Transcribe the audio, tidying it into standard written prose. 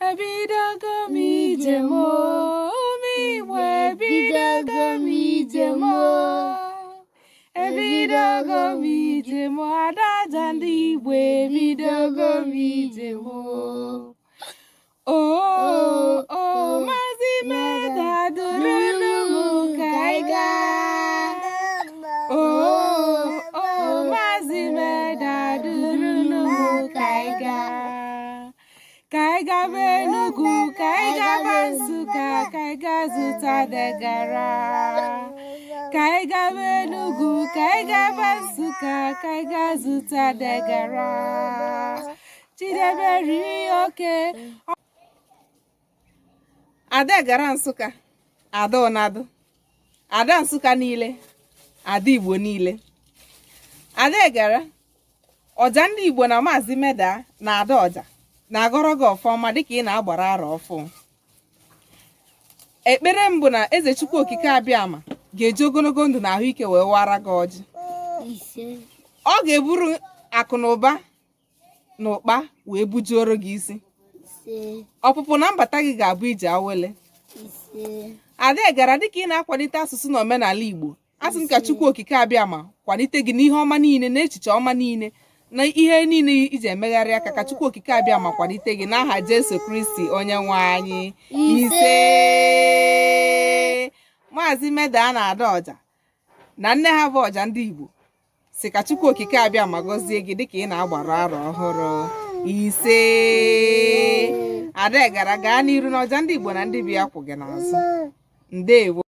Ebidogo m ije m ụmụ Igbo, ebidogo m ije m, ebidogo m ije m, ada ọja ndị Igbo, ebidogo m ije m. O o Maazị Meda, durunu m ka anyị gaa. O o Maazị Meda, durunu m ka anyị gaa, ka anyị gaba Enugu, ka anyị gaba Nsụka, ka anyị gaa zụta degara. Ka anyị gaba Enugu, ka anyị gaba Nsụka, ka anyị gaa zụta degara. Chidebere oke ada gara Nsụka, ada ụnadụ, ada Nsụka niile, ada Igbo niile, ada gara ọja ndị Igbo na Maazị Meda na ada ọja na-agọrọ gị ọfọma dịka ị na-agbara arọ ọfụ. Ekpere m bụ na eze Chukwu Okike Abịama ga-eji ogologo ndụ na ahụike wee wara gị ọjị. Ise. Ọ ga-eburu akụ na ụba na ụkpa wee bujuoro gị isi. Ise. Ọpụpụ na mbata gị ga-abụ ije awele. Ise. Ada gara, dịka ị na-akwalite asụsụ na omenala Igbo, asị m ka Chukwu Okike Abịama kwalite gị n'ihe ọma niile na echiche ọma niile na ihe niile iji emegharị aka, ka Chukwu Okike Abịama kwalite gị n'aha Jesu Kristi onye nwe anyị. Ise. Maazị Meda na ada ọja na nne ha bụ ọja ndị Igbo sị ka Chukwu Okike Abịama gọzie gị dịka ị na-agbara arọ ọhụrụ. Ise. Ada gara, gaa n'iru na ọja ndị Igbo na ndị bi ya kwụ gị n'azụ. Ndewo.